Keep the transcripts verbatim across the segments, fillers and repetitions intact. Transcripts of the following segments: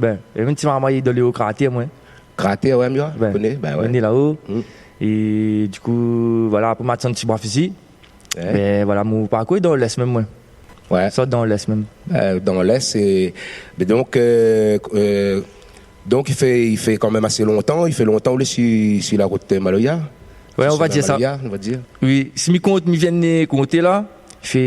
Bin, é mèm ti marmay dan lé o Kratèr, moin. Kratèr, oué, mi koné, bin oué. Bin, mi koné la-o. Mm. É dikou, voilà, apré, ma désann Ti Boi Fizi. Oué. Bin, voilà, mon parkour dan Lès mèm, moin. Oué. Sa dan Lès mèm. Eu, dan Lès, é, mé donk, eu, eu, donk, i fé, i fé kan mèm asé lontan, i fé lontan ou lé si, si la rout maloya. Oué, si on va dir sa. Maloya, on va dir. Oui, si mi kont, mi vien konté la, i fé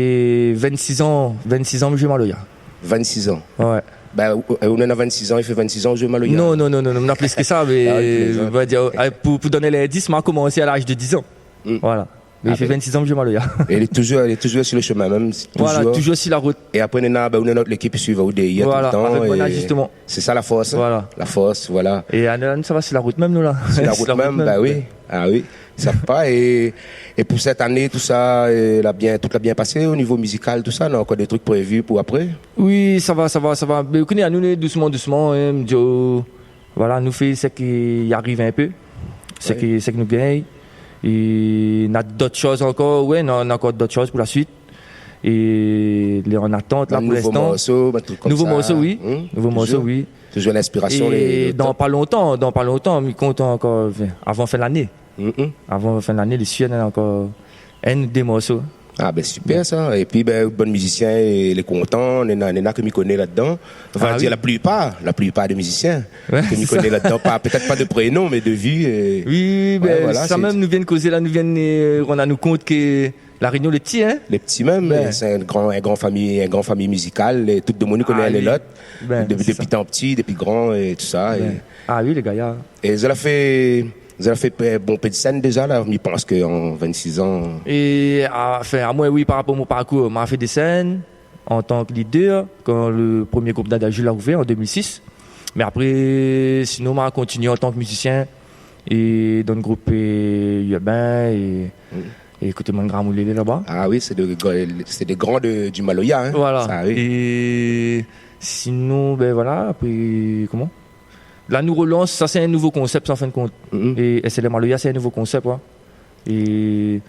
vinn-sis an, vinn-sis an mi zoué maloya. Vinn-sis an. Oué. Bin, ou, ou néna vinn-sis an, i fé vinn-sis an ou zoué maloya. Non, non, non, non, non, na plis ke sa, mé, ah oui, plézan, on va dir, eu, pou, pou donn lindis, ma la komansé a laz de diz an. Mm. Voilà. Mé i fé vinn-sis an mi zoué maloya. Ah bin. É li lé touzour, li lé touzour si lo shomin mèm, touzour. Voilà, touzour si la rout. É apré, néna, bin, ou néna lékip i suiv aou dèrièr toultan. Voilà, avèk moin la, zistoman. Sé sa la fors, in. Voilà. La fors, voilà. É anou, anou, sa va si la rout mèm, nou, la. Si la rout mèm, bin oui. Ah oui. Sa va, é, é pou sèt ané, tousa, eu, la bien, tout la bien pasé o nivo mizikal, tousa, néna ankor dé trik prévi pou apré ? Oui, sa va, sa va, sa va. Mé ou koné, anou, nou lé dousman, dousman, in, mi di, o, voilà, nou fé sak i ariv in pé, sak i, sak nou gingn. É néna dot shoz ankor, oué, néna, néna ankor dot shoz pou la suit. É lé an atant, la, pou linstan. Bann nouvo morso, bann trik konmsa. Nouvo morso, oui. Touzour. Nouvo morso, oui. Touzour linspirasion. É dan pa lontan, dan pa lontan, mi kont ankor, anfin, avan fin lané. Mm. Avan fin lané, lé sir, néna ankor inn, dé morso. Ah bin, super sa. Épi, bin, bann mizisien, é lé kontan, néna, néna ke mi koné ladan. Anfin, la plipar, la plipar dé mizisien ke mi koné ladan, pa, pétèt pa de prénon, mé de vi, é... Oui, oui, bin, voilà, sa mèm, nou vien kozé la, nou vien, eu, rann anou kont ke La Rényon lé pti, in ? Lé pti mèm, mé sé in gran, in gran fami, in gran fami mizikal, é tout demoun i koné inn é lot. Ah oui. Bin, sé sa. Dopi, dopi tan pti, dopi gran é tousa, é... Ah oui, lé gayar. É zot la fé, zot la fé, eu, bonpé de sèn déza la, mi pans ke an vinn-sis an. É, a, anfin, amoin, oui, par rapor mon parkour, ma la fé dé sèn an tan ke lidèr, kan le promié group Dada Jules la ouvèr an dé mil sis. Mé apré, sinon, ma la kontinié an tan ke mizisien, é dan le group, eu, Urbain, é, é koté mon gramoun lé laba. Ah oui, sé dé gra-, sé dé gran de, du maloya, in. Voilà. Sa, oui. É sinon, bin voilà, apré, koman ? La, nou relans, sa, sé in nouvo konsèp, sa, an fin de kont. Mm. É S L M Maloya, sé in nouvo konsèp, oué. É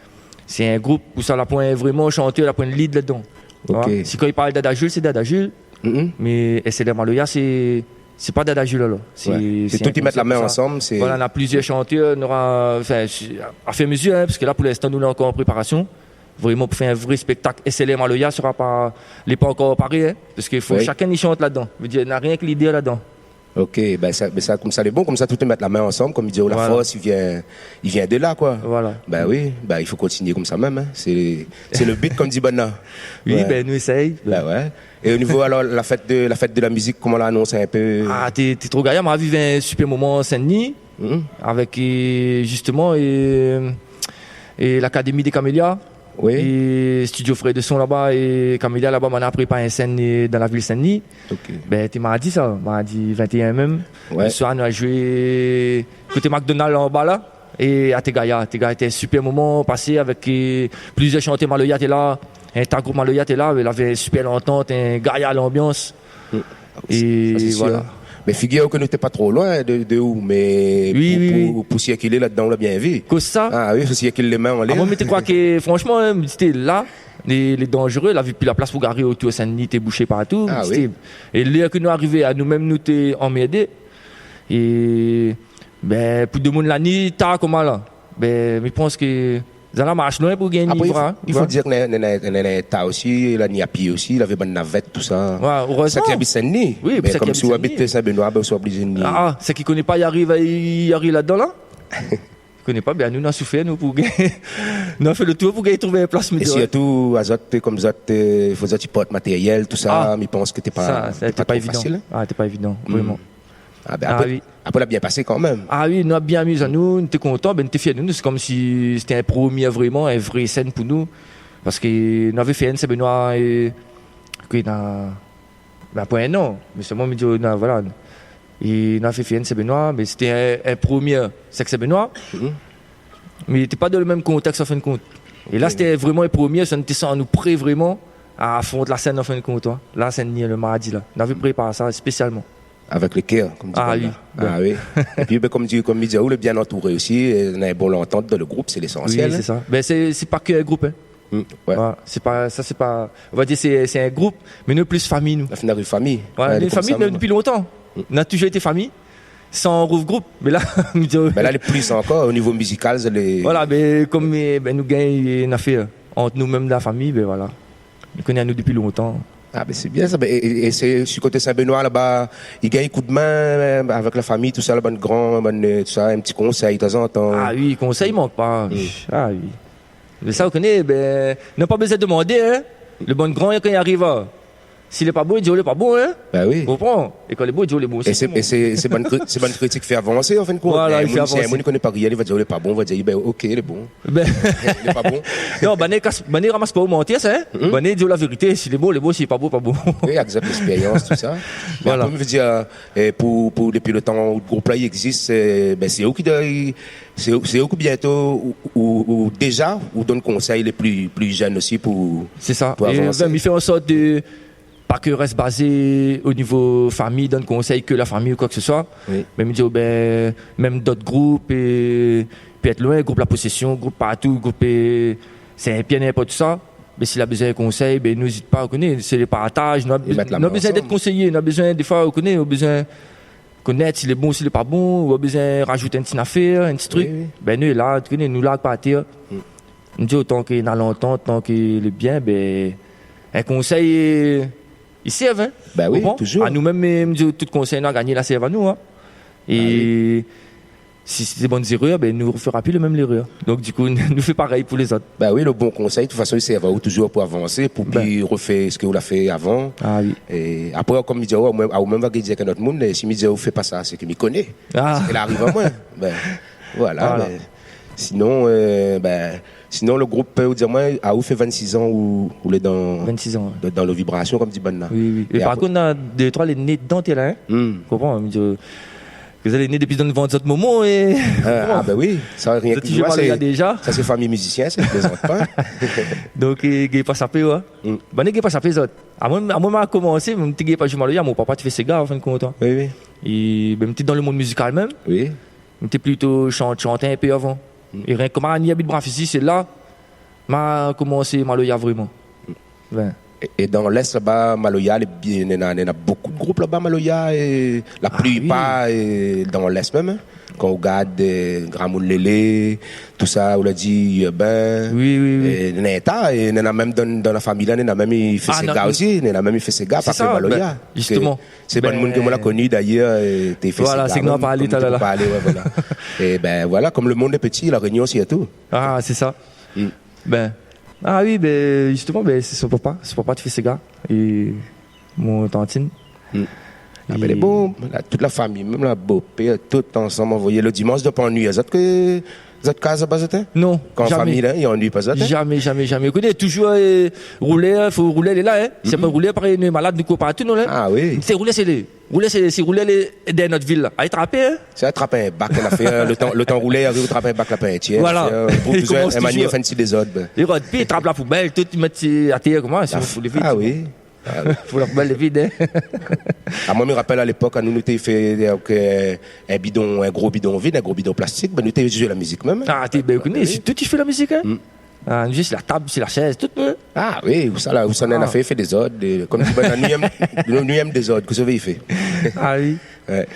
sé in group ousa la poin vréman shantèr, la poin lead ladan. Ok. Oué. Si kan i parl Dada Jules, sé Dada Jules. Mm. Mé S L M Maloya, sé, sé pa Dada Jules, alor. Sé, sé tout in konsèp ousa. Oué. Sé tout i mèt la min ansanm, sé... Voilà, néna plizièr shantèr, nora, anfin, sé, a fur é a mezir, in, parske la, pou linstan, nou lé ankor an préparasyon. Vréman, pou fé in vré spéktak S L M Maloya, sera pa, lé pa ankor paré, in, parske fo shakinn i shant ladan. Vé dir, néna rienk lidèr ladan. Ok, bin sa, bin sa, konmsa lé bon, konmsa tout i mèt la min ansanm, konm i di, la fors i vien, i vien de la, koi. Voilà. Bin oui, bin i fo kontinié konmsa mèm, in. Sé, sé le but, konm di banna. Oui, bin nou éséy. Bin oué. É o nivo, alor, la fèt de, la fèt de la mizik, koman la anons in pé ? Ah, té, té tro gayar, ma la viv in super moman Sin-Dni, avèk, eu, zistoman, eu, é l'Académie des Camélias. Oui. É studio Frères de Son laba, é Camélia laba, ma la prépar in sèn, eu, dan la vil Sin-Dni. Ok. Bin, té mardi sa, mardi vinn-é-in mèm. Oué. Le soir, nou la zoué koté McDonald anba la. É, ah, té gayar, té gayar, té in super moman pasé avèk, eu, plizièr shantèr maloya té la, in ta group maloya té la, mé lavé in super lantant, in gayar lanbians. Mm. É sa, sé sir. Voilà. Mé figir aou ke nou té pa tro loin de, de ou, mé pou, pou, pou sirkilé ladan, ou la bien vi. Kosa ? Ah oui, fo sirkil lé min anlèr. Ah, moin, mi té kroi ke, fransman, in, mi té la, lé, lé danzéré, lavé pi la plas pou garé otour Sin-Dni, té boushé partou. Ah oui. É lèr ke nou arivé, anou mèm, nou té anmèrdé. É, bin, pou demoun la ni tar koman la. Bin, mi pans ke zot la marsh loin pou gingn vwa. Apré, i fo, i fo dir ke néna, néna, néna, néna ta osi, la ni a pié osi, lavé bann navèt, tousa. Oué, erèzman. Sak i abit Sin-Dni. Oui, mé sak i abit Sin-Dni. Konm si ou abit Sin-Benoi, bin, ou sra oblizé ni... Ah, ah, sak i koné pa, i ariv, i ariv ladan la. I koné pa, bin, nou, nou la soufèr, nou, pou gingn, nou la fé le tour pou gingn trouv in plas, mi di, oué. É sirtou, azot, konm zot, eu, fo zot i port matérièl, tousa, mi pans ke té pa, té pa tro fasil, in. Ah, sa, sa té pa évidan. Ah, té pa évidan, vréman. Ah, bin, apré, oui. Apré, la bien pasé kanmèm. Ah oui, nou la bien amiz anou, nou té kontan, bin, nou té fièr de nou, sé konm si sété in promié vréman, in vré sèn pou nou. Parske nou lavé fé inn Sin-Benoi, é, ke na, na poin in an, mé sèlman, mi di, na, voilà. É nou lavé fé inn Sin-Benoi, mé sété in, in promié sèk Sin-Benoi. Mhm. Mé té pa dan le mèm kontèks, an fin de kont. É la, sété vréman in promié, sa nou té san anou pré vréman a afront la sèn, an fin de kont, oué. La, Sin-Dni, le mardi, la. Nou lavé prépar sa spésialman. Avèk le kèr, konm di banna. Ah oui, bon. Ah oui. Épi, bin, konm di, konm mi di, ou lé bien antouré osi, é néna in bon lantant dan le group, sé lésansièl, in. Oui, sé sa. Bin, sé, sé pa ke in group, in. Mm, oué. Voilà, sé pa, sa sé pa, on va dir sé, sé in group, mé nou plis fami, nou. La fine ariv fami. Voilà, nou lé fami, konmsa mèm, dopi lontan. Nou la touzour été fami, san rougroup. Mé la, mi di, bin la, lé plis ankor, o nivo mizikal, sé lé... Voilà, bin, kom, é, bin, nou gingn, é, in afèr ant nou mèm dan la fami, bin voilà. Nou koné anou dopi lontan. Ah, bin, sé bien sa. Bin, é, é, é sé, si koté Sin-Benoi, laba, i gingn koudmin, avèk la fami, tousa, la bann gran, bann, eu, tousa, in ti konsèy, tanzantan. Ah oui, konsèy i mank pa. Mm. Ah oui. Mé sa, ou koné, bin, nou la pa bézoin demandé, in. Lo bann gran, kan i ariv, a, si lé pa bon, i di, oh, lé pa bon, in. Bin oui. Ou konpran ? É kan lé bon, i di, oh, lé bon, é sé sé, bon. É sé, sé bann kri-, sé bann kritik i fé avansé, an fin de kont. Voilà, i fé avansé. Mé in moun i koné pa rien, li va dir, oh, lé pa bon, va dir, bin, ok, lé bon. Bin. Lé pa bon. Non, banna i kas, banna i ramas pa ou manti, sa, in. Mhm. Banna i di ou la vérité, si lé bon, lé bon, si lé pa bon, pa bon. Oui, avèk lèspérians, tousa. Mé voilà. Apré, mi vé dir, é, pou, pou, dopi lo tan ou group-la i égzis, é, bin, sé ou ki doi, sé, sé ou ki bientô, ou, ou, ou déza, ou donn konsèy lé pli, pli jenn osi pou, pou avansé. Sé sa. É, bin, mi fé an sort de, pa ke rès bazé o nivo fami, donn konsèy ke la fami ou koi ke se soi. Oui. Mé mi di, bin, mèm dot group, é, pétèt loin, group La Possession, group partou, group, é, Sin-Pièr, ninport ousa. Mé si la bézoin konsèy, bin, nou ézit pa, ou koné, sé lé partaz, nou la, nou la bézoin d'èt konséyé, nou la bézoin, défoi, ou koné, ou bézoin konèt si lé bon, si lé pa bon, ou la bézoin razout in ti nafèr, in ti trik. Oui, oui. Bin, nou lé la, ou koné, nou larg pa atèr. Mm. Nou di, otan ke na lantant, tan ke lé bien, bin, in konsèy, i sèrv, in. Bin oui, konpran ? Touzour. A nou mèm, mi di, tout konsèy nou la gingné la sèrv anou, in. É, ah oui, si sé bann zérèr, bin, nou rofèra pi lo mèm lérèr. Donk, dikou, nou fé parèy pou lézot. Bin oui, lo bon konsèy, de tout fason, i sèrv aou touzour pou avansé, pou pi rofé sak ou la fé avan. Ah oui. É apré, kom mi di, oh, moin, a ou mèm va gingn dir èk in not moun, é si mi di, oh, fé pa sa, sé ke mi koné. Ah. Sé ke la ariv amoin. Bin, voilà, voilà. Mé sinon, eu, bin, sinon, lo group, eu, ou di amoin, a ou fé vinn-sis an ou, ou lé dan, vinn-sis an, ouais, dan, dan lo vibrasion, kom di banna. Oui, oui. É par kont, na dé, troi lé né dedan, té la, in ? Hmm. Konpran, mi di, ke zot lé né dopi dan lo vant zot momon é... Ah, ah, bin oui, sa, rienk zot i touzour, maloya déza. Sa, sé fami mizisien, sa, i plézant pa. Donk, é, gingn pa sapé, ouais. Hmm. Banna i gingn pa sapé, zot. Amoin, amoin, ma komansé, mi té gingn pa zoué maloya, mon papa té fé séga, an fin de kont, in. Oui, oui. É, bin, mi té dan lo monn mizikal mèm. Oui. Mi té plito shant, shanté in pé avan. Mm. É rienk koman ni abit Bras-Fusil, sé la ma komansé maloya vréman. Mm. Bin. É, é dan Lès laba, maloya lé bien, néna, néna bonpé de group laba, maloya, é la plipar, é dan Lès mèm, in. Kan ou gard, é, Gramoun Lélé, tousa, ou la di, Urbain, oui, oui, oui, é néna in ta, é néna mèm dan, dan la fami la, néna mèm i fé séga osi, néna mèm i fé séga, pa ke maloya. Sé sa, bin, zistoman. Sé bann moun ke moin la koni dayèr, é, té fé séga mèm, kom nou té parlé talèr la. Bin, zistoman. Voilà. É bin, voilà, kom lo monn lé pti, La Rényon sirtou. Ah, sé sa. Mm. Bin, ah oui, bin, zistoman, bin, sé son papa, son papa té fé séga. É mon tantine. Mm. Ah, bin, lé bon, la, tout la fami, mèm la bopèr, tout ansanm, anvoyé lo dimansh, doi pa annuiy azot ke zot kaz laba, zot, in ? Non, zamé. Kan fami la, i annuiy pa zot, in ? Zamé, zamé, zamé. Ou koné, touzour, eu, roulèr, fo roulèr lé la, in. Mm. Si pa roulèr, parèy, nou lé malad, nou kour partou, nou, la. Ah oui. Sé roulèr, sé lé, roulèr, sé, sé roulèr lé dèrièr nout vil la. Alé trapé, in ? Sé atrap in bak, nou la fé, eu, lo tan, lo tan roulèr i ariv, trap in bak la pintir, voilà, nou la fé, eu, pou... I komans touzour. Manièr fé in ti dézord, bin. I rod pi, i trap la poubèl, tout, i mèt atèr, koman, si ou lé vid. Ah oui. Ah oui. Pou la poubèl lé vid, in. Ah, moin, mi rapèl, a lépok, anou, nou té fé, avèk, eu, in bidon, in gro bidon vid, in gro bidon plastik, bin, nou té zoué la mizik mèm, in. Ah, té, bin, ou koné, sé tout i fé la mizik, in. Mm. Ah, nou zoué si la tab, si la shèz, tout, in. Ah oui, ousa la, ousa néna fé, fé dézord, é, kom di banna, nou yèm, nou, nou yèm dézord, kosa ou vé i fé. Ah oui. Ouais.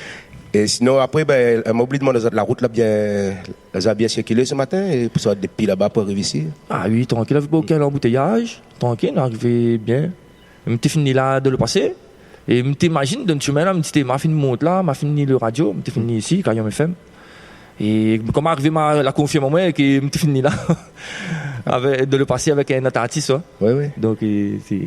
É sinon, apré, bin, eu, ma oubli domann azot, la rout la bien, la bien sirkilé se matin, é pou sort dopi laba pou ariv isi ? Ah oui, trankil, navé pa okin anboutéyaz, trankil, nou arivé bien. Mi té fini la dan lo pasé. É mi té imazine dan shomin la, mi té, ma fine mont la, ma fine lo radio, mi té fine isi, Kayanm F M. É kom arivé, ma la konfirm amoin ke mi té fine la. Avèk, dan lo pasé avèk in not artis, ouais. Oui, oui. Donk, eu, sé...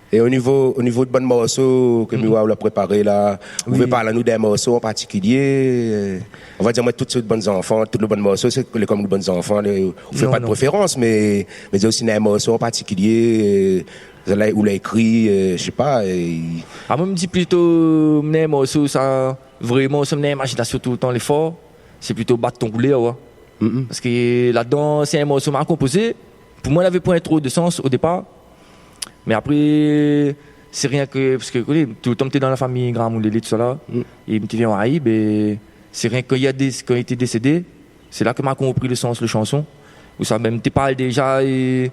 É o nivo, o nivo de bann morso ke mi oi ou la préparé la, ou vé parl anou d'in morso an partikilié, eu, on va dir, moin, tout sé bann zanfan, tout lo bann morso, sé lé, kom lo bann zanfan, lé, ou fé pa de préférans, mé, mé di osi, néna in morso an partikilié, eu, Zot la, ou la ékri, eu, mi sé pa, eu, i... Ah, moin, mi di plito, néna in morso, sa, vréman, sa, néna in imazinasion toultan lé for, sé plito Bat ton roulèr, ouais. Mm, mm. Parske ladan, sé in morso ma konpozé. Pou moin, lavé poin tro de sans o dépar. Mé apré, sé rienk, parske, ou koné, toultan, mi té dan la fami Gramoun Lélé, tousa la. Mm. É mi té vien, ah, bin, sé rienk kan li la dé-, kan li té désédé, sé la ke ma konpri lo sans lo shanson. Ousa mèm té parl déza, é,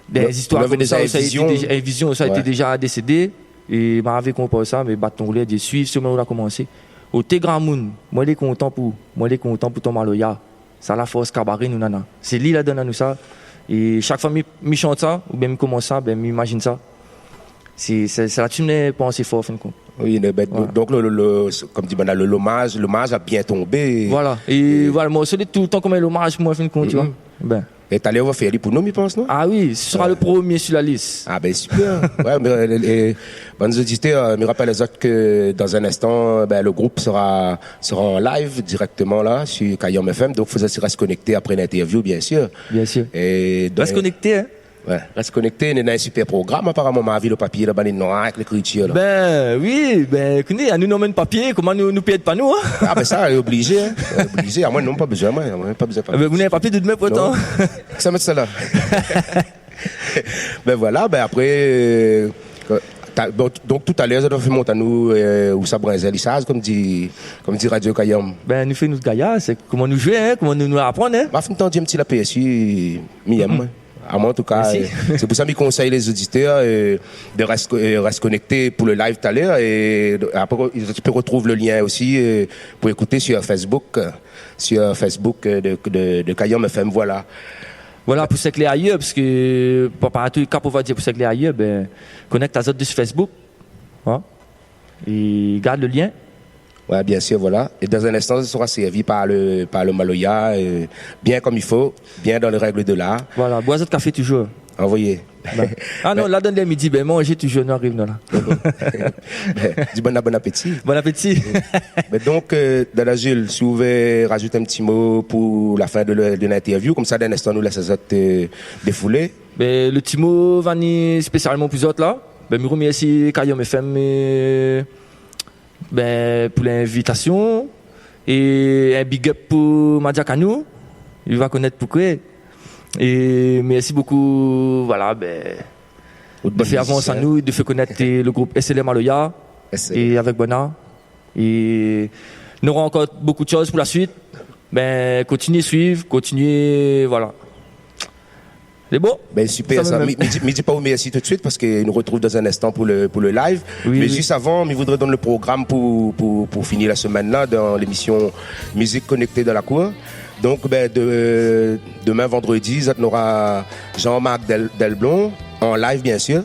dé zistoir konmsa, ousa li té déza, in vizion, ousa li té déza désédé. É ma la vi konpar sa, mé Baton Roulé, di suiv shomin ou la komansé. Oté gramoun, moin lé kontan pou, moin lé kontan pou ton maloya. Sa la fors kabaré nou nana. Sé li la donn anou sa. É shak foi mi, mi shant sa, oubien mi komans sa, ben mi imazine sa. Sé, sé, sé la ti mi pans for, an fin de kont. Oui, le, ben, donk le, le, le, kom di banna, le, lomaz, lomaz la bien tonbé. Voilà. É voilà, morso lé toultan kom in lomaz pou moin, an fin de kont, tu vois. Ben. É talèr ou va fé ali pou nou, mi pans, non ? Ah oui, ce sera le premier sur la liste. Ah ben, super. Ouais, mé, euh, é, bann oditèr, euh, mi rapèl azot ke dan in instan, ben, le group sera, sera an live dirèkteman la, sur Kayanm F M. Donk, fo zot i rès konékté apré l'interview, bien sûr. Bien sûr. É donk, rès konékté, hein. Ouais, rès konékté, néna in super program, aparaman, ma la vi le papié laba, lé noir avèk lékritir la. Ben oui, ben, koné, anou, nou amenn papié, koman nou, nou pèrd pa nou, hein ? Ah ben sa, lé oblizé, hein. Oblizé. Ah, moin, non, pa bezoin, moin, moin, pa bezoin papié. Ah ben, ou néna in papié de dmin pou otan. Non. Sa mèt sa la. Ben voilà, ben apré, euh, ta-, bon, donk, talèr, zot va fé mont anou, euh, ousa brinzèl i saz, kom di, kom di Radio Kayanm. Ben, nou fé nout gayar, sé koman nou zoué, hein, koman nou, nou aprann, hein. Ma fine tann in ti lapèrsi, mi yèm, moin. Ah, moin, an tou ka, euh, sé pou sa mi konsèy lé oditèr, euh, de rès, euh, rès konékté pou le live talèr. É de, apré, zot i pé retrouv le lien osi, euh, pou ékouté sur Facebook, euh, sur Facebook, euh, de, de, de Kayanm F M, voilà. Voilà, pou sak lé ayèr, parske pa, pa tou lé ka, pou va dir pou sak lé ayèr, ben, konèkt azot dsi Facebook, hein. É gard le lien. Ouais, bien sûr, voilà. É dan in instan, sa sera sèrvi par le, par le maloya, euh, bien kom i fo, bien dan lé règ de l'ar. Voilà, boir zot kafé touzour. Anvoyé. Ben. Ah non, la, dan lèr midi, ben, manzé touzour, nou ariv, nou, la. Ben, di bon, bon apéti. Bon apéti. Ben, donk, euh, Dada Jules, si ou vé razout in ti mo pou la fin de le, de l'interview, komsa, dan in instan, nou lès azot, euh, défoulé. Ben, le ti mo va ni spésialman pou zot, la. Ben, mi remèrsi Kayanm F M, euh, ben, pou l'invitasion, é in big up pou Madia Kanou, li va konèt poukoué. É mèrsi bokou, voilà, ben, de fé avans anou, de fé konèt, euh, le group S L M Maloya, é avèk Bana. É nou nora ankor bokou de shoz pou la suit. Ben, kontinié suiv, kontinié, voilà. Lé bon ? Ben, super, sa. Mi, mi di, mi di pa ou mèrsi tout de suit parske nou retrouv dan in instan pou le, pou le live. Oui, oui. Mé zis avan, mi voudré donn le program pou, pou, pou fini la semèn la dan lémision Musique Connectée dans la cour. Donk, ben, de, demin vandredi, zot nora Jean-Marc Del-, Delblon, an live, bien sûr.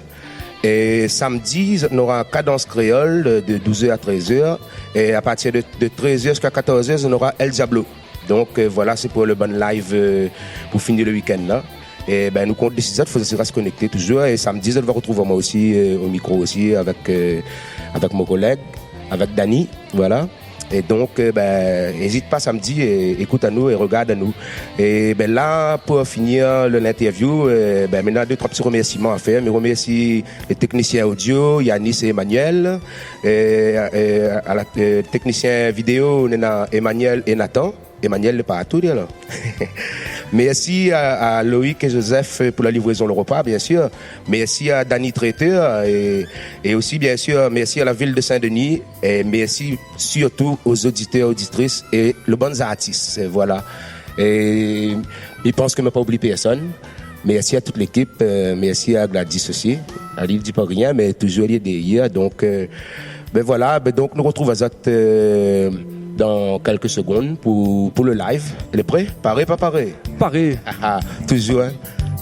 É samdi, zot nora Cadence Créole de, de douze heures à treize heures. É a partir de, de treize heures jusqu'à quatorze heures, zot nora El Diablo. Donk, euh, voilà, sé pou le bann live, euh, pou fini le week-end la. É ben, nou kont dési zot, fo zot i rès konékté touzour. É samdi, zot va retrouv amoin osi, euh, o mikro osi, avèk, euh, avèk mon kolèg, avèk Dany, voilà. É donk, euh, ben, ézit pa samdi, é ékout anou é regard anou. É ben la, pou fini le, l'interview, euh, ben, mi néna dé, troi ti remèrsiman a fèr. Mi remèrsi lé teknisien audio, Yanis é Emmanuel. É, é, a la, euh, teknisien vidéo, néna Emmanuel é Nathan. Emmanuel lé partou, li, alor. Mèrsi a, a Loïc é Joseph pou la livrézon le repa, bien sûr. Mèrsi a Dany Traiteur é, é osi, bien sûr, mèrsi a la vil de Saint-Denis. É mèrsi sirtou o zoditèr, oditris é le bann zartis. É voilà. É mi pans ke ma pa oubli pèrsone. Mèrsi a tout lékip, euh, mèrsi a Gladys osi. Ali, li di pa rien, mé touzour li lé dèrièr. Donk, euh, ben voilà, ben donk nou retrouv azot, euh, dan kèlk segonn pou, pou le live. Lé pré ? Paré, pa paré ? Paré. Ah, ah, touzour, hein.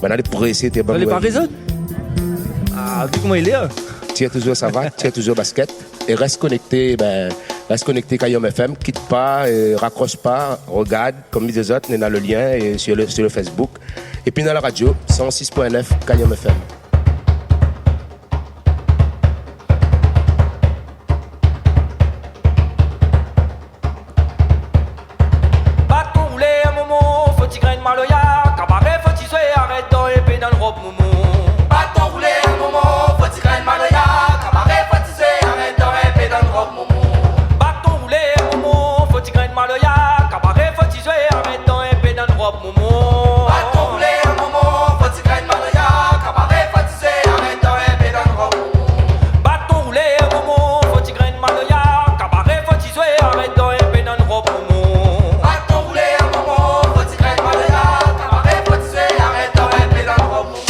Banna lé présé, té. Zot lé paré, zot ? Ah, vi koman i lé, hein. Tir touzour savat, tir touzour basket. É rès konékté, ben, rès konékté Kayanm F M, kit pa, euh, rakros pa, regard, kom mi di azot, néna le lien, é sur le, sur le Facebook. Épi dan la radio, cent six point neuf Kayanm F M. Baton roulé, momon, fo ti grin maloya, kabaré, fo ti zoué, arèt dan épé dan rob, momon. Baton roulé, momon, fo ti grin maloya, kabaré, fo ti zoué, arèt dan épé dan rob, momon. Baton roulé, momon, fo ti grin maloya, kabaré, fo ti zoué, arèt dan épé dan rob, momon. Baton roulé, momon, fo ti grin maloya, kabaré, fo ti zoué, arèt dan épé dan rob, momon. Baton roulé, momon, fo ti grin maloya, kabaré, fo ti zoué, arèt dan épé dan rob, momon. Baton roulé, momon, fo ti grin maloya, kabaré, fo ti zoué, arèt dan épé dan rob, momon.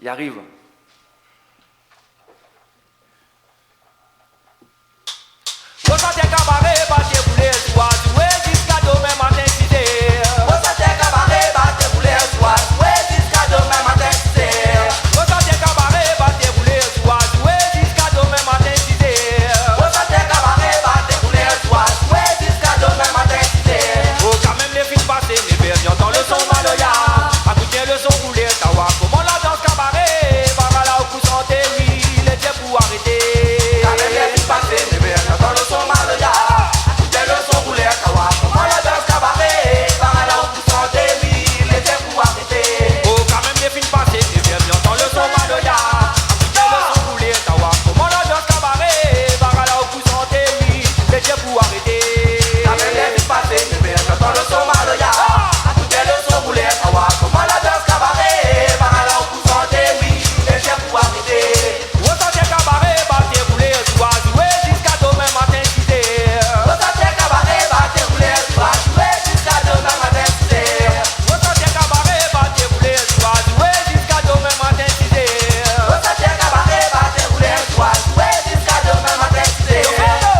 Li ariv. Bon, santèr kabaré, bat é boulé, zoué, zoué, ziska domin matin sizèr. Bon, santèr kabaré, bat é boulé, zoué, zoué, ziska domin matin sizèr. Bon, santèr kabaré, bat é boulé, zoué, zoué, ziska domin matin sizèr. Bon, santèr kabaré, bat é boulé, zoué, zoué, ziska domin matin sizèr. Oh, kanmèm lé fine pasé névèr, mi antan lo son maloya. Akout bien lo son boulé, sa wa koman la dans kabaré, bara la ou pou santé, wi, lé dié pou arété. Kanmèm lé fine pasé névèr, mi antan lo son maloya. Akout bien lo son boulé, sa wa koman la dans kabaré, bara la ou pou santé, wi, lé dié pou arété. Oh, kanmèm lé fine pasé névèr, mi antan lo son maloya. Akout bien lo son boulé, sa wa koman la dans kabaré, bara la ou pou santé, wi, lé dié pou arété. Kanmèm lé fine pasé névèr, mi antan lo son maloya. Akout bien lo son boulé, sa wa koman la dans kabaré, bara la ou pou santé, wi, lé dié pou arété. Bon, santèr kabaré, bat é boulé, zoué, zoué, ziska domin matin sizèr. Bon, santèr kabaré, bat é boulé, zoué, zoué, ziska domin matin sizèr. Bon, santèr kabaré, bat é boulé, zoué, zoué, ziska domin matin sizèr. Bon, santèr kabaré, bat é boulé, zoué, zoué, ziska domin matin sizèr. Yo, fé lo.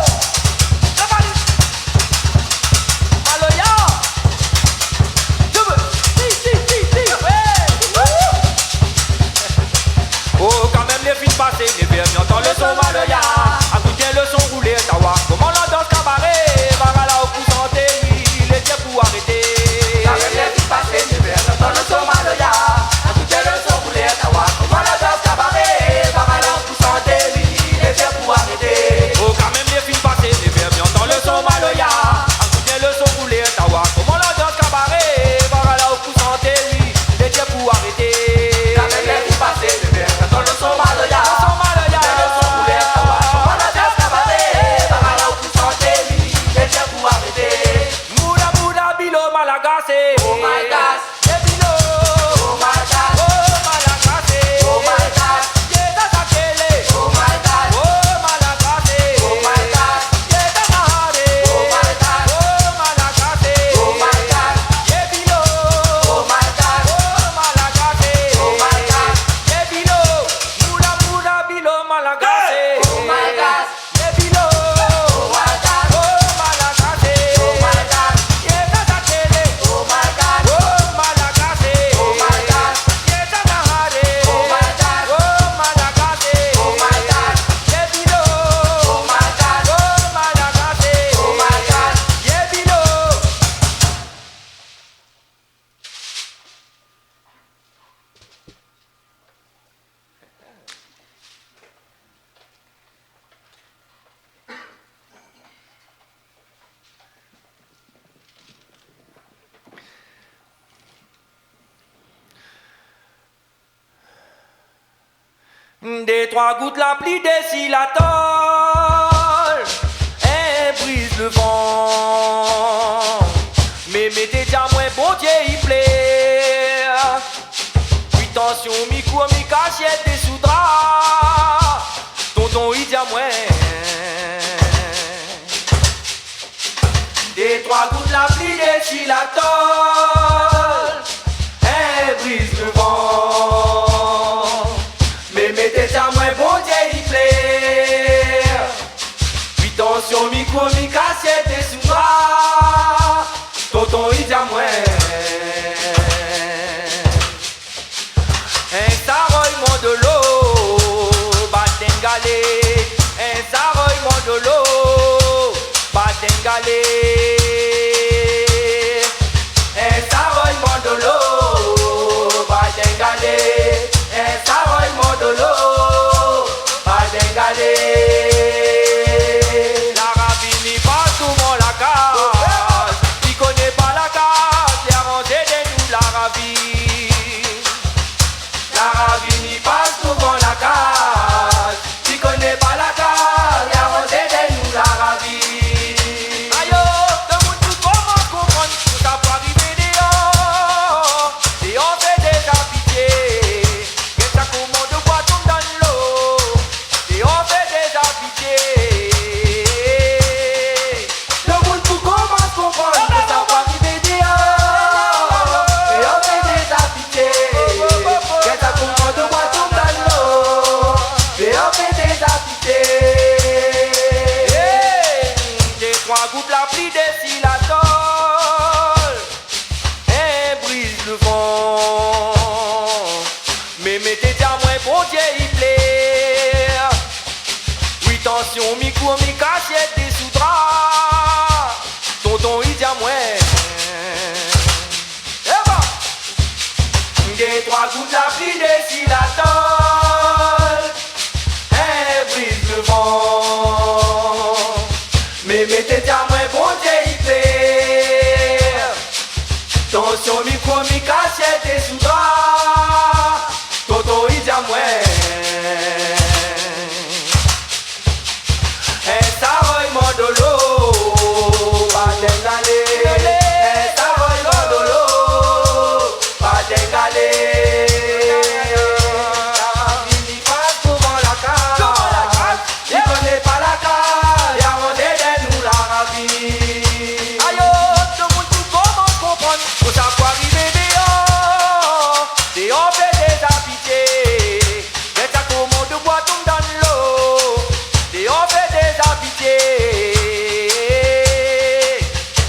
Maloya. Oh, kanmèm lé fine pasé névèr, mi antan lo son maloya. Akout bien lo son boulé, sa wa koman la dans kabaré, bara la ou pou santé, wi, lé dié pou arété. Kanmèm lé fine pasé névèr, mi antan lo son maloya. Akout bien lo son boulé, sa wa koman la dans kabaré, bara la ou pou santé, wi, lé dié pou arété. Oh, kanmèm lé fine pasé névèr, mi antan lo son maloya. Akout bien lo son boulé, sa wa koman la dans kabaré, bara la ou pou santé, wi, lé dié pou arété. Kanmèm lé fine pasé névèr, mi antan lo son maloya. Lo son maloya. Akout bien lo son boulé, sa wa koman la dans kabaré, bara la ou pou santé, wi, lé dié pou arété. Mouda, mouda, bilo, malagasy. Oh my God. Yé bilo. Oh my God. Oh, malagasy. Oh my God. Yé tata kélé. Oh my God. Oh, malagasy. Oh my God. Yé tata haré. Oh my God. Oh, malagasy. Oh my God. Yé bilo. Oh my God. Oh, malagasy. Oh my God. Yé bilo. Mouda, mouda, bilo, malagasy. Oh my God. Yé bilo. Oh my God. Oh, malagasy. Oh my God. Yé tata kélé. Oh my God. Oh, malagasy. Oh my God. Yé tata haré. Oh my God. Oh, malagasy. Oh my God. Yé bilo. Oh my God. Oh, malagasy. Oh my God. Yé bilo. Dé troi gout la pli dési la tol, in briz lo van. Mé mété, di amwin, Bondié i plèr. Wi, tansyon, mi kour, mi kashèt désou dra. Tonton i di amwin. Dé troi gout la pli dési la tol, in briz lo van. Mé mété, di amwin, Bondié i plèr. Wi, tansyon, mi kour, mi kashèt désou dra. Tonton i di amwin. In saroy mon dolo, bat in galé. In saroy mon dolo, bat in galé. In saroy mon dolo, bat in galé. In saroy mon dolo, bat in galé. La ravine i pas sou mon lakaz. I koné pa lakaz. Kout lapli dési la tol, in briz le van. Mé, mé té di amwin Bondié i klèr. Tansion, mikro, mi kasièt é soudar. Tonton i di amwin, in saroy mandolo, pa ding alé. In saroy mandolo, pa ding alé. Li pas douvan la kaz. Li koné pa la kaz, li aranz dèyèr nou la ravi. Ayo, tout moun pou komans konprann, pou sa pou arivé déor. Déor fé dézabitié. Gèt sa koman de bwa tonm dan lo. Déor fé dézabitié.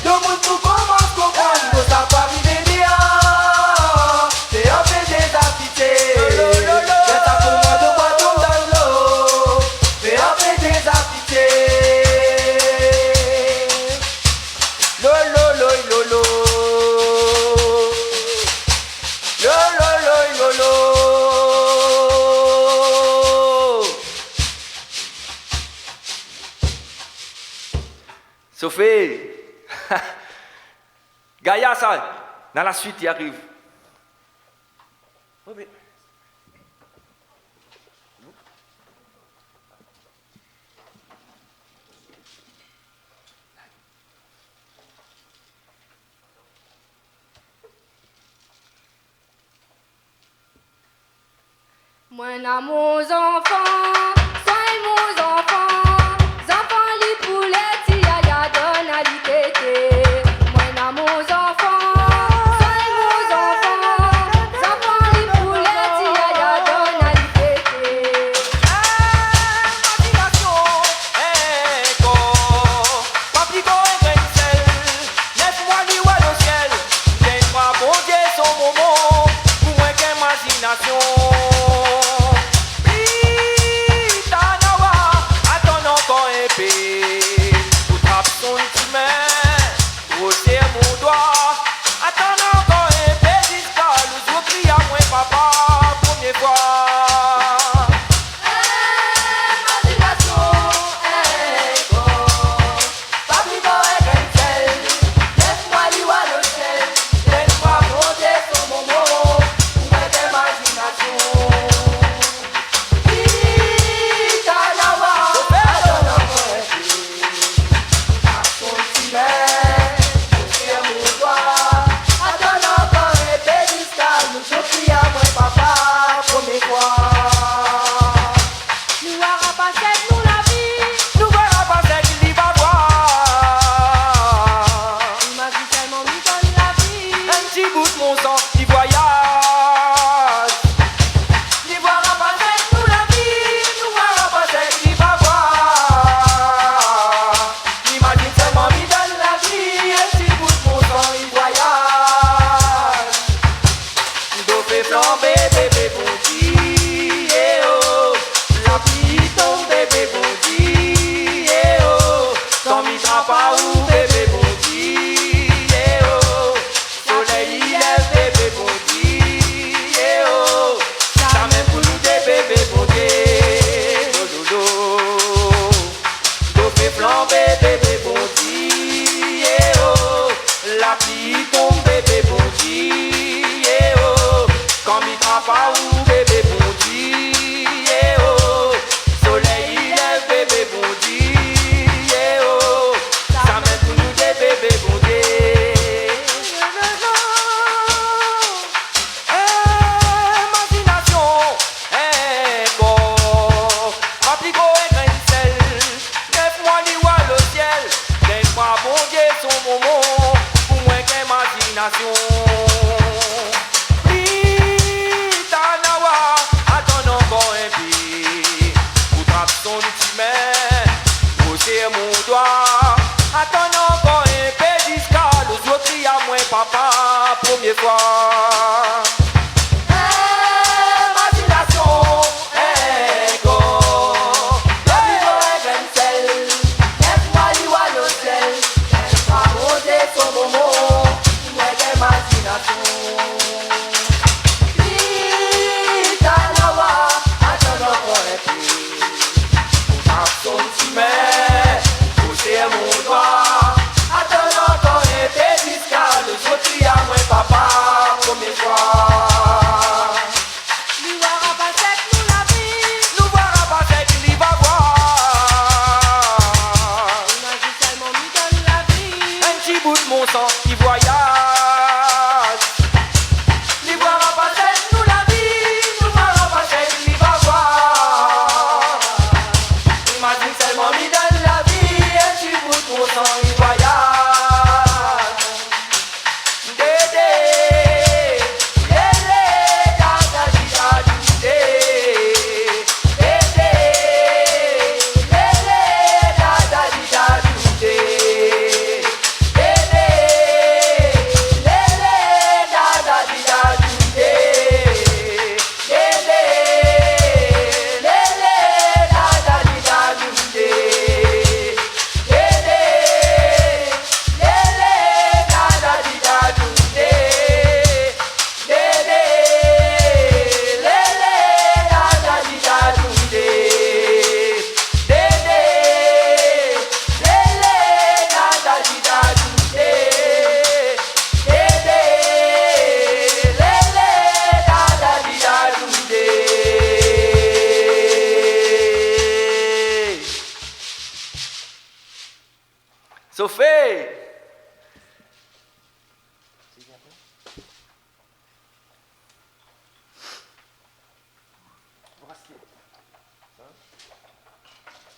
Tout moun pou komans konprann, kosa pa arivé déor. Déor fé dézabitié. Gèt sa koman de bwa tonm dan lo. Déor fé dézabitié. Lo, lo, lo, lo, lo. Lo, lo, lo, lo, lo. Sofé. Gayar sa, dan la suit i ariv. Mwin na mon zanfan, swagn mon zanfan, zanfan li pou lèr, ti yaya donn ali tété. Mwin na mon zanfan, swagn mon zanfan, zanfan li pou lèr, ti yaya donn ali tété. Imazinasion, in kor, pa pli gro in grin sèl. Nèf mwa li wa lo sièl, dènn mwa Bondié son momon, pou mwin k'imazinasion. Pli tar nawa, atann ankor in pé, pou trap son timin, grosèr mon dwa. Atann ankor in pé ziska lo zour ou kri amwin papa, promié fwa. Imazinasion, in kor. Pa pli gro in grin sèl, nèf mwa li wa lo sièl, dènn mwa Bondié son momon, pou mwin k'imazinasion. Pli tar nawa, atann ankor in pé, pou trap son timin, grosèr mon dwa. Atann ankor in pé ziska lo zour ou kri amwin papa, promié fwa. Nou wara pa sèk nou lavi. Nou wara pa sèk li va vwar. Imazine sèlman mi donn lavi. In ti bout mon san li vwayaz. Nou wara pa sèk nou lavi. Nou wara pa sèk li va vwar. Imazine sèlman mi donn lavi. In ti bout mon san li vwayaz. Do fé flanbé, bébé Bondié, oh. Lapli tonm, bébé Bondié, oh. Kan mi trap aou, bébé Bondié, oh. Solèy i lèv, bébé Bondié, oh. Sa mèm pou nou dé, bébé Bondié, lo, lo, lo. Do fé flanbé, bébé Bondié, oh. Lapli tonm, bébé Bondié, oh. Kan mi trap aou, bébé Bondié, oh. Solèy i lèv, bébé Bondié, oh. Sa mèm pou nou dé, bébé Bondié. Imazinasion, in kor, pa pli gro in grin sèl. Nèf mwa li wa lo sièl, dènn mwa Bondié son momon, pou mwin k'imazinasion. Pli tar nawa, atann ankor in pé, pou trap son timin, grosèr mon dwa. Atann ankor in pé ziska lo zour ou kri amwin papa, promié fwa. Imazinasion, in kor. Lavi lo in grin sèl. Nèf mwa li wa lo sièl. Dènn mwa Bondié son momon. Mwin k'imazinasion.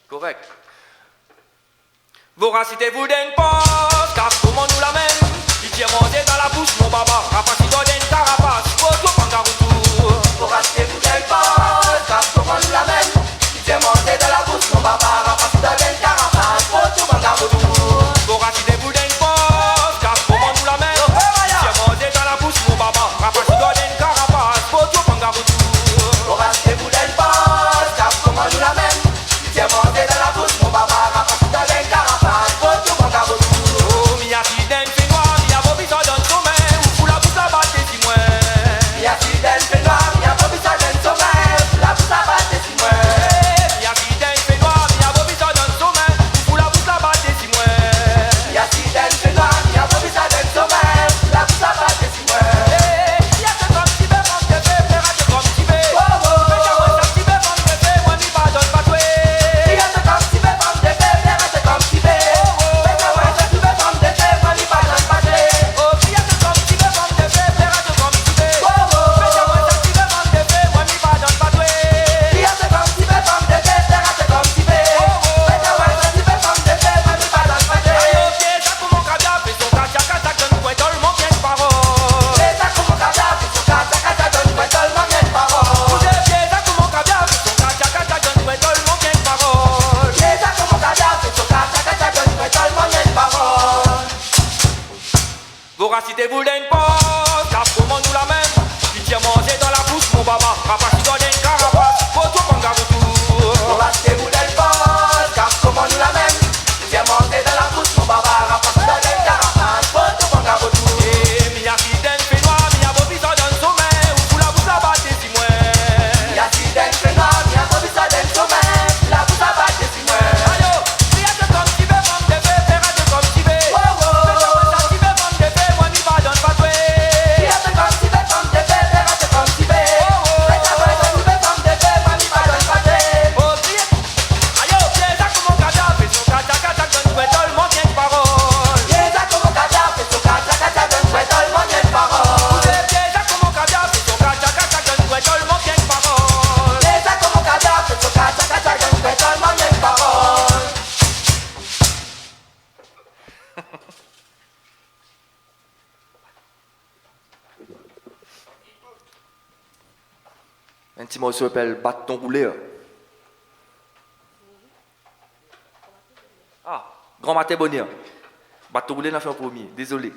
Korèk. Vorasité boul dann pos, kaf koman nou la mèm. Li tir manzé dan la boush mon baba, rapas li dor dann karapas, foto pangarou tou. Vorasité boul dann pos, kaf koman nou la mèm. Li tir manzé dan la boush mon baba, rapas li dor dann karapas, foto pangarou tou. Vorasité boul dann pos, kaf koman nou la mèm. Li tir manzé dan la boush mon baba, rapas li dor dann karapas, foto pangarou tou. Vorasité boul dann pos, kaf koman nou la mèm. Li tir manzé dan la boush mon baba, rapas li dor dann karapas, foto pangarou tou. Oh, mi asi dann fénoir, mi a bobi sa dann somèy, ou fou la boush la bat dési moin. Mi asi dann fénoir, mi a bobi sa dann somèy, ou fou la boush la bat dési moin. Eh, mi asi dann fénoir, mi a bobi sa dann somèy, ou fou la boush la bat dési moin. Mi asi dann fénoir, mi a bobi sa dann somèy, ou fou la boush la bat dési moin. Vorasité boul dann pos, kaf koman nou la mèm. Li tir manzé dan la boush mon baba, rapas li dor dann karapas, foto pangarou tou. Vorasité boul dann pos, kaf koman nou la mèm. Li tir manzé dan la boush mon baba, rapas li dor dann karapas, foto pangarou tou. Eh, mi asi dann fénoir, mi a bobi sa dann somèy, ou fou la boush la bat dési moin. Mi asi dann fénoir, mi a bobi sa dann somèy, ou fou la boush la bat dési moin. Ayo, In ti morso i apèl Bat ton roulèr. Ah, Gran matin bonèr. Bat ton roulèr, na fé an promié. Dézolé.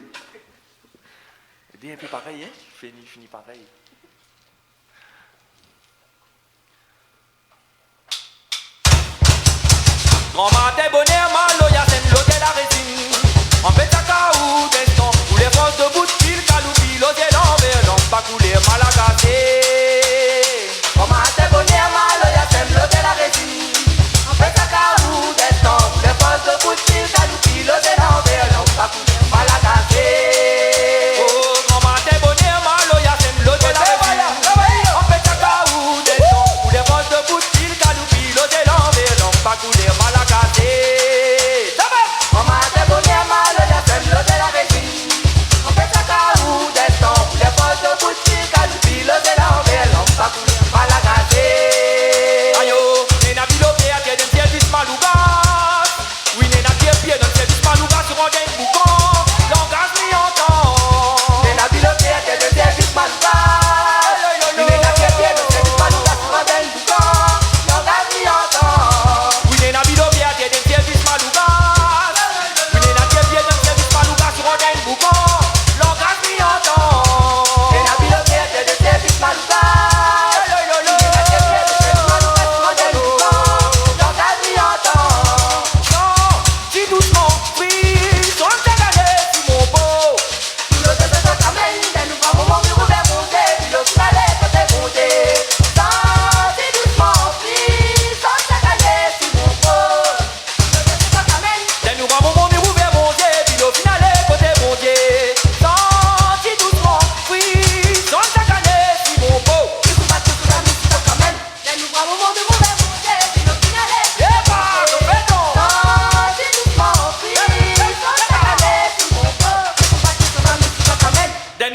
Li lé in pé parèy, in ? Fini, fini parèy. Gran matin bonèr, maloya sèm lodèr la rézine. An pé takaou, dèstan, koulèr fors dobout, pil kaloupi, lodèr lanvèr, lanm pa koulèr Malagasy. Gran matin bonèr, maloya sèm lodèr la rézine. An pé takaou, dèstan, koulèr fors dobout, pil kaloupi, lodèr lanvèr, lanm pa koulèr Malagasy. Oh, gran matin bonèr, maloya sèm lodèr la rézine. An pé takaou, dèstan, koulèr fors dobout, pil kaloupi, lodèr lanvèr, lanm pa koulèr Malagasy.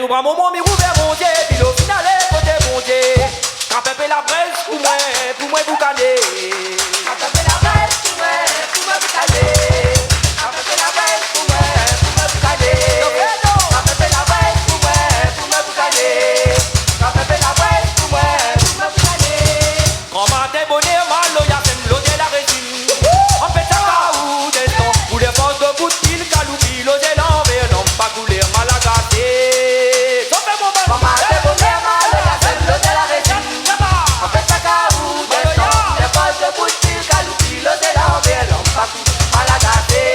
Pran moman, mi rouvèr mon zié, pi lo final, koté Bondié. Trap in pé la brèz pou moin, pou moin boukané. Trap in pé la brèz pou moin, pou moin boukané. Trap in pé la brèz pou moin, pou moin boukané. Trap in pé la brèz pou moin, pou moin boukané. Trap in pé la brèz pou moin, pou moin boukané. Gran matin bonèr, maloya, sèm lodèr la rézine. An fé sa kaou dèstan, koulèr fors de bout, pil kaloubi, lozé lanvèr, lanm pa koulèr Malagasy. Sa fé mon bann. Gran matin bonèr, maloya, sèm lodèr la rézine. An fé sa kaou dèstan, koulèr fors de bout, pil kaloubi, lozé lanvèr, lanm pa koulèr Malagasy.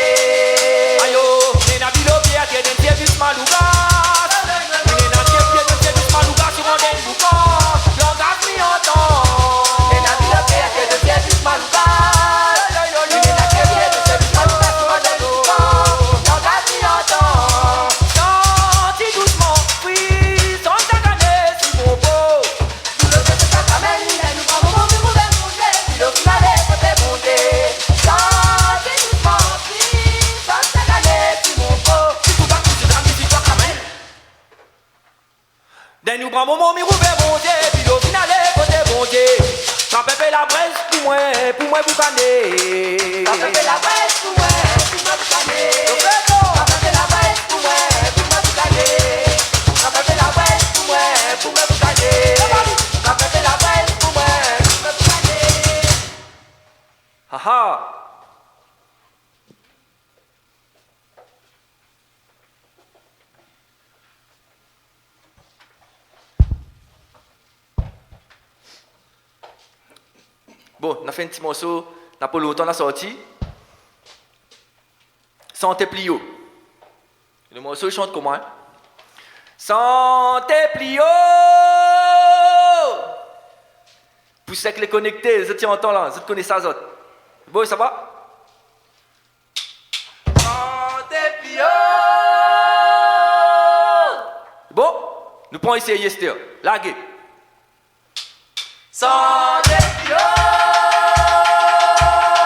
Ayo, néna bilo pié, tié, den sèrvis malouga. Néna tié, tié, den sèrvis malouga, si mon den boukan. Langaz mi antan. Néna bilo pié, tié, den sèrvis malouga. Néna tié, tié, den sèrvis malouga, si mon den boukan. Langaz mi antan. Santi dousman, fri, san sagané, si mon po. Tout lo pèp sa kamèn, lè nou pran moman, nou rouvèr mon zié, pi lo final, koté Bondié. Santi dousman, fri, san sagané, si mon po. Si tout va kout, la mizik va kamèn. Dè nou pran moman, mi rouvèr mon zié, pi lo final, koté Bondié. Trap in pé la brèz pou moin, pou moin boukané. Trap in pé la brèz pou moin, pou moin boukané. Trap in pé la brèz pou moin, pou moin boukané. Trap in pé la brèz pou moin, pou moin boukané. Trap in pé la brèz pou moin, pou moin boukané. Ha ha. Bon, na fé in ti morso, na pa lontan la sorti. Santé pli o. Lo morso i shant koman, in? Santé pli o. Pou sak lé konèkté, zot i antan la, zot i koné sa, zot. Bon, sa va? Santé pli o. Bon, nou pran éséy, Esther. Largé. Santé pli o.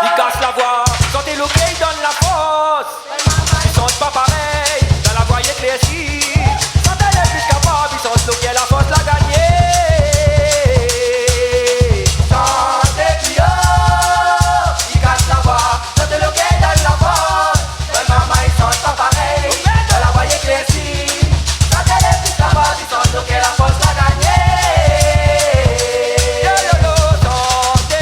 Li kas la voi, santé lo kèr i donn la fors. Li shant pa parèy, dan la voi i éklèrsi. Santé lé pli kapab, li shant lo kèr la fors la gagné. Santé pli o. Li kas la voi, santé lo kèr i donn la fors. Vrèman, i shant pa parèy, dan la voi i éklèrsi. Santé lé pli kapab, li shant lo kèr la fors la gagné. Yo, yo, yo, santé.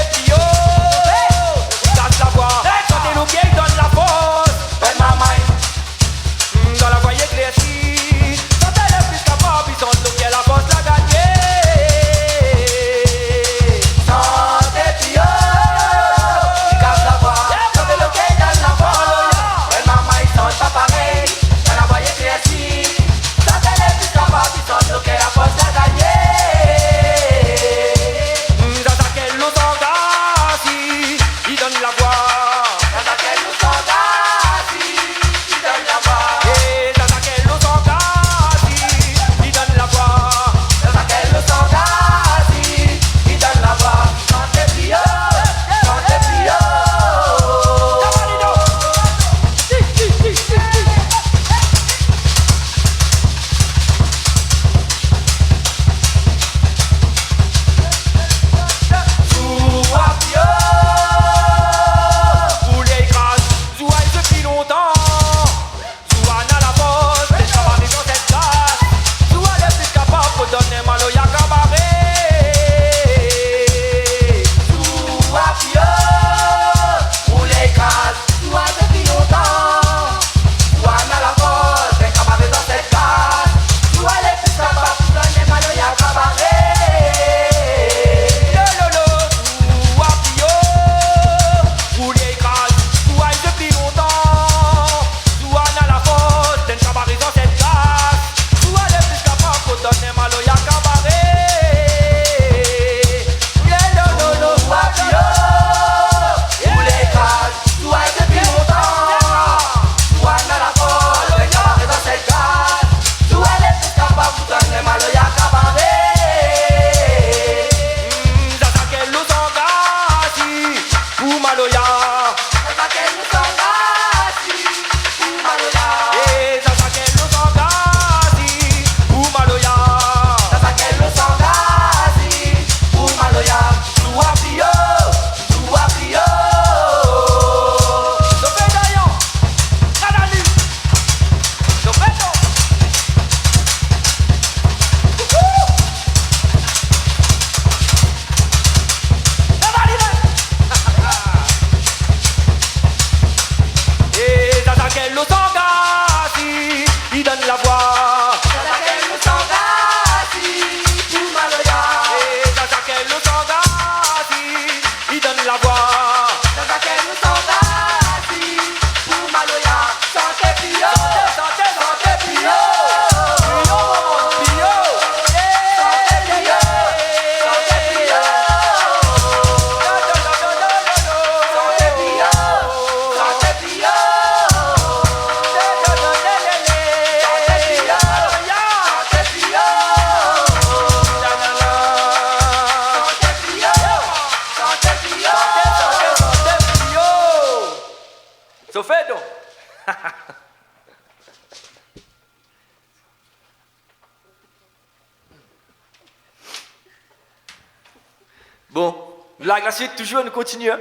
Bon, la, la suit, toujour, nou kontinié, in.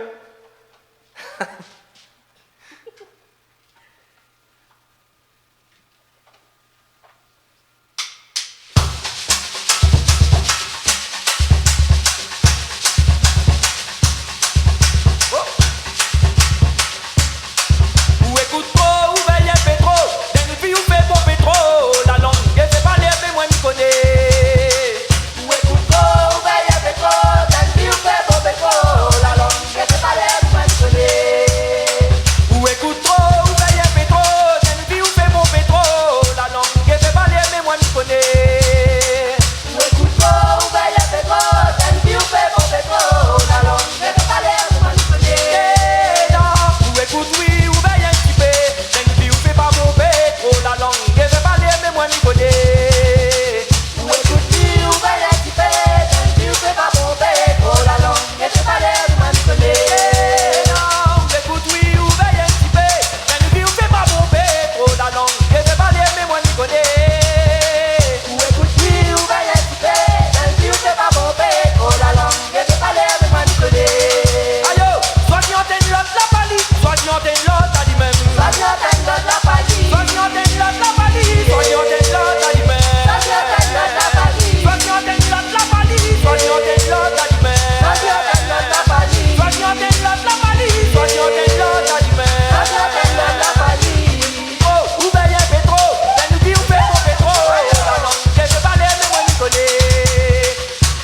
Oh. Ou ékout tro, ou vèy in pé tro, dan in vi ou fé bonpé tro, la lang i fé palé, mé moin mi koné. Ou ékout tro, ou vèy in pé tro, dan in vi ou fé bonpé tro, la lang i fé palé, mé moin mi koné. Ou ékout tro, ou vèy in pé tro, dan in vi ou fé bonpé tro, la lang i fé palé, mé moin mi koné. Ou ékout tro, ou vèy in pé tro, dan in vi ou fé bonpé tro, la lang i fé palé, mé moin mi koné. É non, ou ékout wi, ou vèy in ti pé, dan in vi ou fé pa bonpé tro, la lang i fé palé, mé moin mi koné. Ou ékout wi, ou vèy in ti pé, dan in vi ou fé pa bonpé tro, la lang i fé palé, mé moin mi koné. Non, ou ékout wi, ou vèy in ti pé, dan in vi ou fé pa bonpé tro, la lang i fé palé, mé moin mi koné. Ou ékout wi, ou vèy in ti pé, dan in vi ou fé pa bonpé tro, la lang i fé palé, mé moin mi koné. Ayo, soi ki antann lot la pa li, soi ki antann lot ali mèm. Soi ki antann lot la pa li. Soi ki antann lot la pa li, soi ki antann lot ali mèm. Soi ki antann lot la pa li. Soi ki antann lot la pa li, soi ki antann lot ali mèm. Soi ki antann lot la pa li. Soi ki antann lot la pa li, soi ki antann lot ali mèm. Soi ki antann lot la pa li. Oh, ou vèy in pé tro, dan in vi ou fé bonpé tro, la lang i fé palé, mé moin mi koné.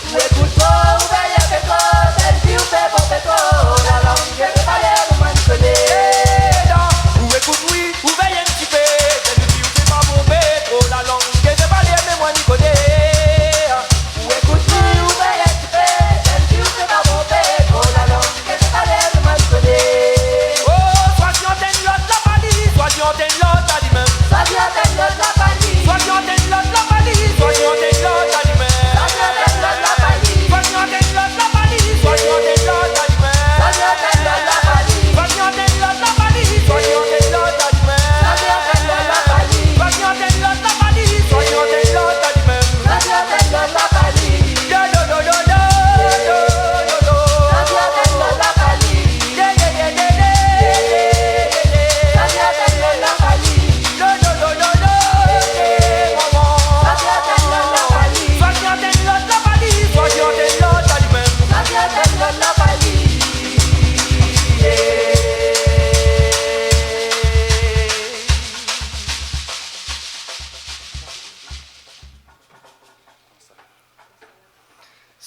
Ou ékout tro, ou vèy in pé tro, dan in vi ou fé bonpé tro, la lang i fé palé, mé moin mi koné. É non, ou ékout wi, ou vèy in ti pé, dan in vi ou fé pa bonpé tro, la lang i fé palé, mé moin mi koné. Ou ékout wi, ou vèy in ti pé, dan in vi ou fé pa bonpé tro, la lang i fé palé, mé moin mi koné. Oh, soi ki antann lot la pa li, soi ki antann lot ali mèm. Soi ki antann lot la pa li. Soi ki antann lot la pa li, soi ki antann lot ali mèm. Soi ki antann lot la pa li. Soi ki antann lot la pa li, soi ki antann lot ali mèm. Soi ki antann lot la pa li. Soi ki antann lot la pa li, soi ki antann lot ali mèm. Soi ki antann lot la pa li. Soi ki antann lot la pa li, soi ki antann lot ali mèm. Soi ki antann lot la pa li. Lo, lo, lo, lo, lo, lo, lo, lo. Soi ki antann lot la pa li. Lé, lé, lé, lé. Soi ki antann lot la pa li. Lo, lo, lo, lo, lo, lé, momon. Soi ki antann lot la pa li. Soi ki antann lot la pa li, soi ki antann lot ali mèm. Soi ki antann lot la pa li.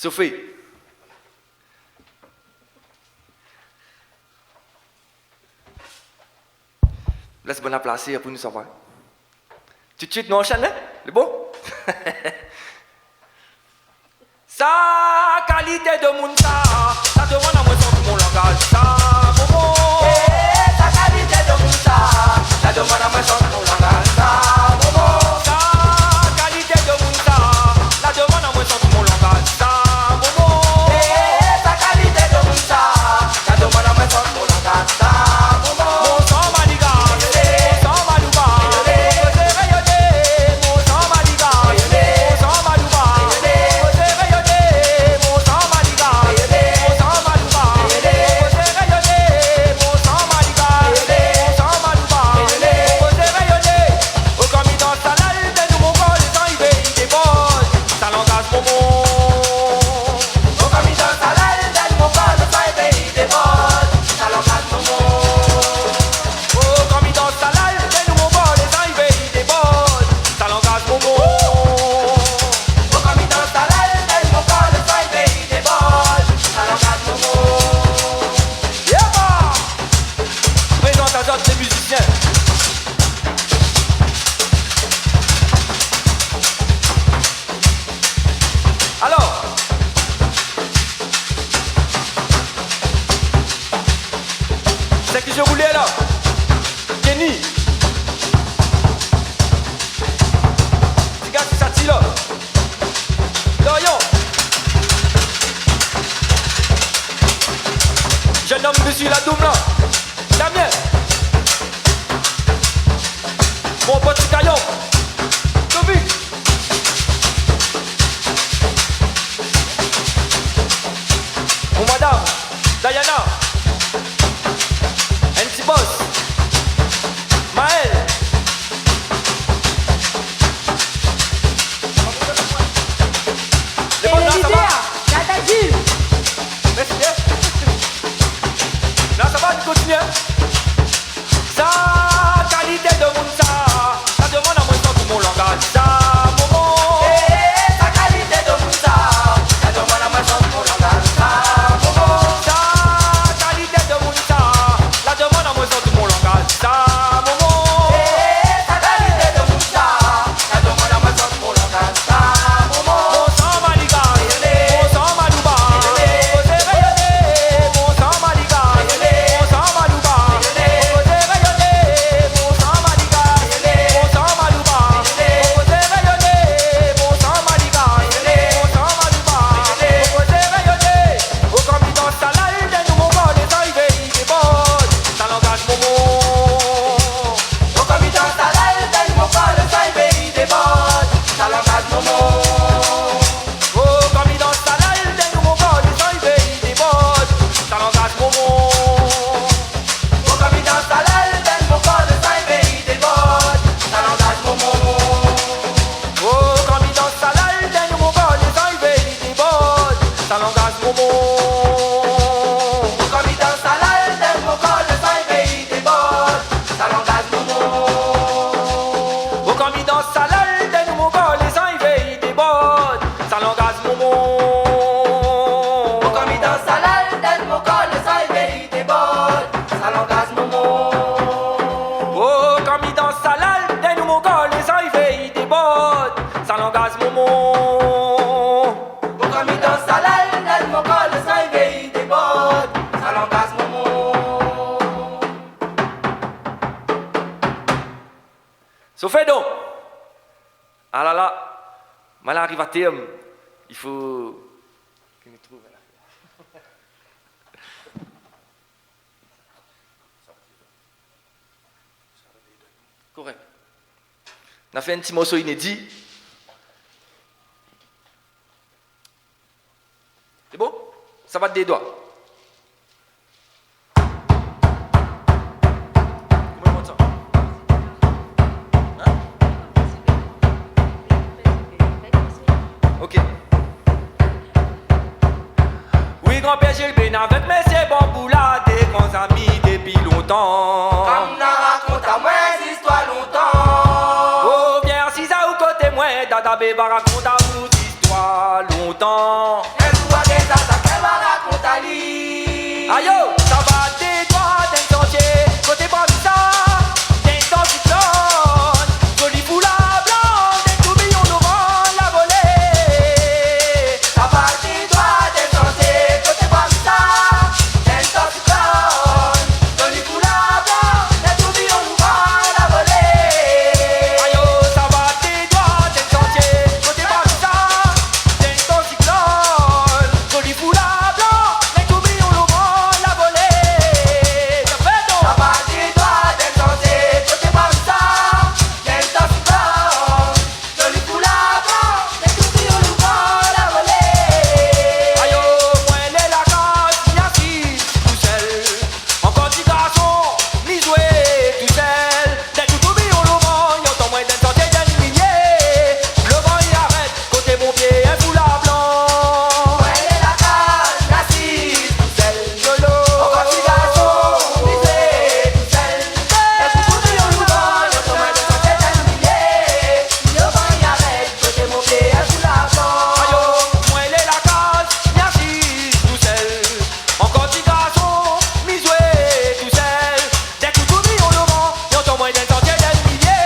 Souflé. Lès bann la plasé pou nou sava. Tout suit nou anshèn, in? Lé bon? Sa kalité de moun sa, sa domann amoin sort mon langaz sa, momon. Eh, sa kalité de moun sa, sa domann amoin sort mon langaz sa, momon. Sa kalité de moun sa, sa domann amoin sort mon langaz sa, momon. Eh, sa kalité de moun sa, sa domann amoin sort mon langaz sa, momon. Mon san maniga, mon san malouba, mon san maniga, mon san malouba. Sa langaz momon. Ou kan mi dans sa lal, dèn mon kor, le san i vé i débord. Sa langaz momon. Ou kan mi dans sa lal, dèn mon kor, le san i vé i débord. Sa langaz momon. Ou kan mi dans sa lal, dèn mon kor, le san i vé i débord. Sa langaz momon. Oh, kan mi dans sa lal, dèn mon kor, le san i vé i débord. Sa langaz momon. Oh, kan mi dans sa lal, dèn mon kor, le san i vé i débord. Sa langaz momon. Sofé don. Ah la la, mal ariv a tèrm. I fo ke nou trouv la. Korèk. Nou la fé in ti morso inédi. Sé bon ? Sa va dé doi. Koman i mont sa ? Hein ? Ok. Oui, granpèr Gilbin avèk mésyé Banboula, dé gran zami dépi lontan. Kan na rakont amwin zistoir lontan. Oh, vien asiz aou koté mwin, Dada Béba rakont aou zistoir lontan. In zour wa gèt sa, sa kèr wa rakont ali. Ayo, sa va dé doi dèn santié, koté Bamisa, dèn tan siklone, zoli foula blan, dèn tourbiyon loran la volé. Sa va dé doi dèn santié, koté Bamisa, dèn tan siklone, zoli foula blan, dèn tourbiyon loran la volé. Ayo, sa va dé doi dèn santié, koté Bamisa, dèn tan siklone, zoli foula blan, dèn tourbiyon loran la volé. Sa fé don. Sa va dé doi dèn santié, koté Bamisa, dèn tan siklone, zoli foula blan, dèn tourbiyon loran la volé. Ayo, mwin lé la kaz, mi asiz tousèl. Ankor ti garson, mi zoué tousèl. Dèn tourbiyon loran, i antann mwin dèn santié, dèn milié. Loran i arèt koté mon pié, in foula blan. Mwin lé la kaz, mi asiz tousèl. Lolo. Ankor ti garson, mi zoué tousèl. Dèn tourbiyon loran, i antann mwin dèn santié, dèn milié. Loran i arèt koté mon pié, in foula blan. Ayo, mwin lé la kaz, mi asiz tousèl. Ankor ti garson, mi zoué tousèl. Dèn kou tourbiyon loran, i antann mwin dèn santié, dèn milié.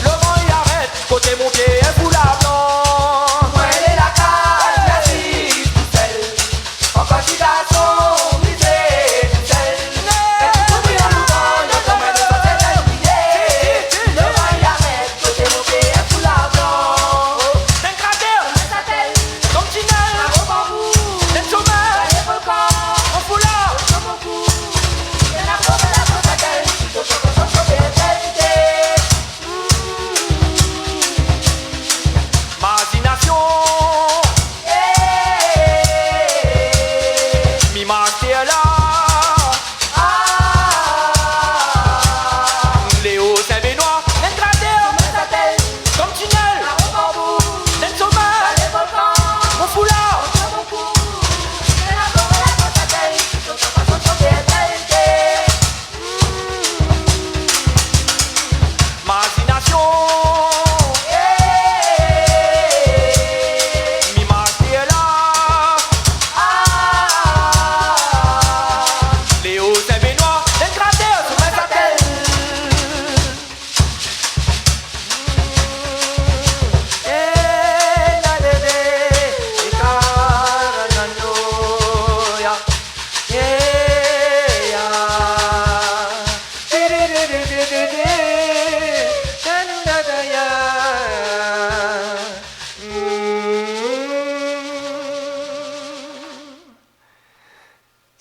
Loran i arèt koté mon pié, in foula blan. Mwin lé la kaz, mi asiz tousèl. Ankor ti garson, mi zoué tousèl. Dèn kou tourbiyon loran, i antann mwin dèn santié, dèn milié. Loran i arèt koté mon pié, in foula blan. Dèn kratèr, koman i apèl ? Konm tinèl. Aéro banbou. Dèn somin. Dèn volkan. Mon foula. Mon kou. Dèn la fo, dèn la fo, sa kèl. Mazinasyon. Mi mastèr la. Ah. Léo Sin-Benwa, dèn kratèr. Koman i apèl ? Konm tinèl. Aéro banbou. Dèn somin. Dèn volkan. Mon foula. Mon kou. Dèn la fo, dèn la fo, sa kèl. Mazinasyon. Mi mastèr la. Léo Sin-Benwa, dèn kratèr, koman i apèl ?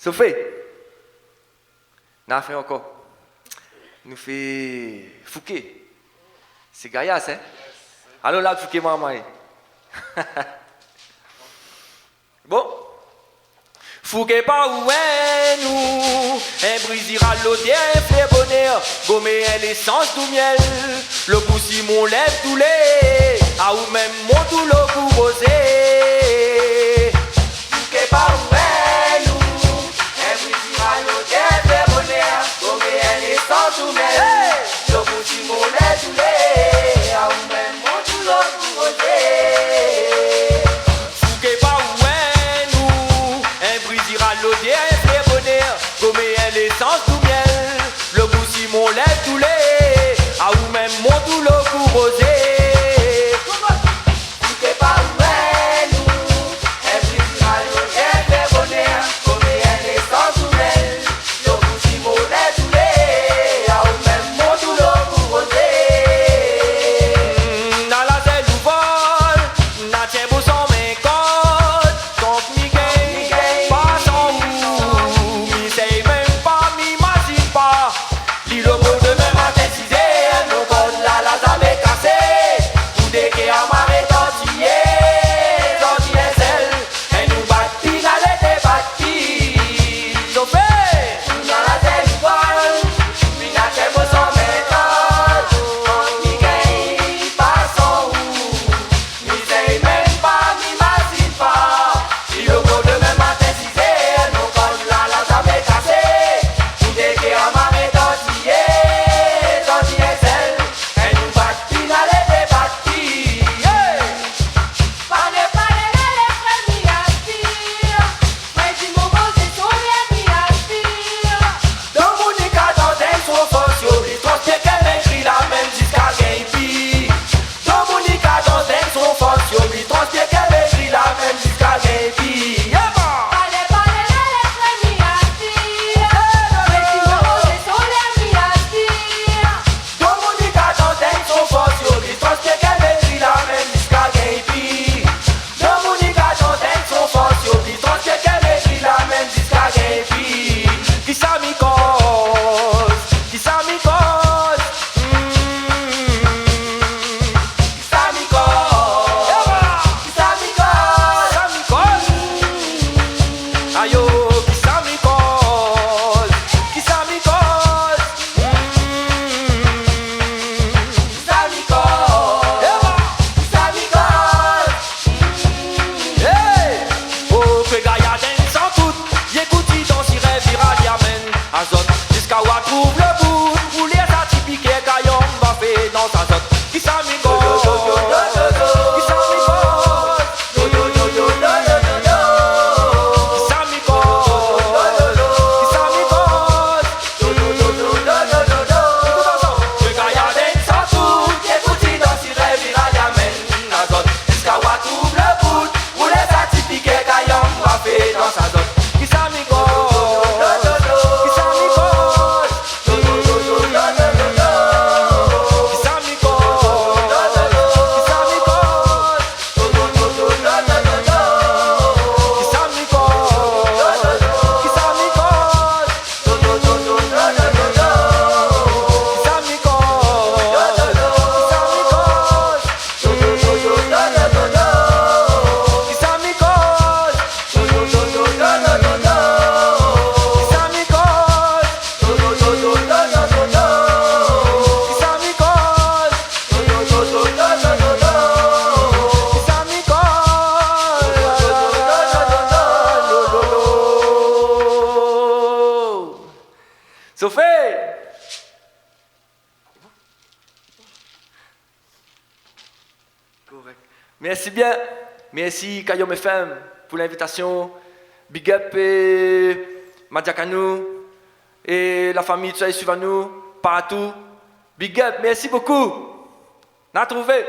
Sofé. Na fé ankor. Nou fé fouké. Sé gayar, hein ? Alor la, fouké marmay. Bon. Fouké pa ou, hein, nou. In bri ziral lotèr, in flèr bonèr. Gomé in lésans dou myèl. Lo gou si mon lèv doulé. Aou mèm mon doulé gou rozé. Hey ! Korèk. Mèrsi bien. Mèrsi Kayanm F M pou linvitasion. Big up, eh, Madia Kanou é la fami, tout sak i suiv anou partou. Big up, mèrsi bokou. Na trouvé.